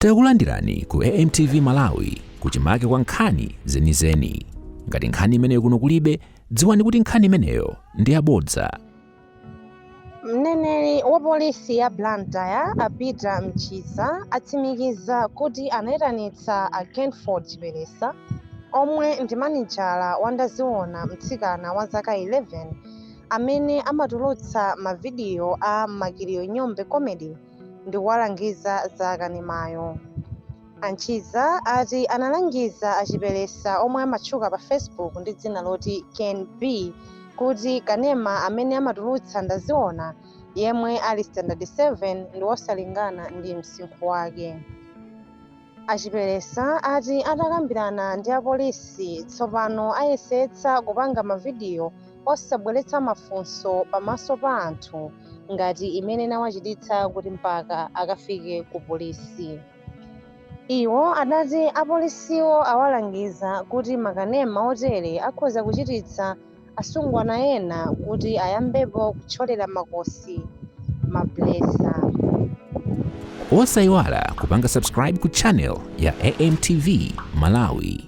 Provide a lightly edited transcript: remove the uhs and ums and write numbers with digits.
Takulandirani ku AMTV Malawi, kuchimake kwa nkhani zenizeni. Ngati nkhani imeneyo kuno kulibe, dziwani kuti nkhani imeneyo ndi yabodza. Mneneri wa polisi ya Blantyre, a Peter Mchiza, atsimikiza kuti anaitanitsa a Kenford Chiperesa, omwe ndi manijala wa Ndaziona, mtsikana wa zaka 11 amene amatulutsa mavidiyo a Makilio Nyombe Comedy, ndikuwalangiza za kanemayo. A Mchiza ati analangiza a Chiperesa, omwe amatchuka pa Facebook ndi dzina loti Ken B, kuti kanema amene amatulutsa Ndaziona, yemwe ali standard 7, ndi wosalingana ndi msinkhu wake. A Chiperesa ati atakambirana ndi apolisi, tsopano ayesetsa kupanga mavidiyo osabweretsa mafunso pamaso pa anthu ngati imene inawachititsa kuti mpaka akafike ku polisi. Iwo adati apolisiwo awalangiza kuti makanema otere akhoza kuchititsa asungwana ena kuti ayambepo kuthyolera makosi mablesa. Osayiwala kupanga subscribe ku channel ya AMTV Malawi.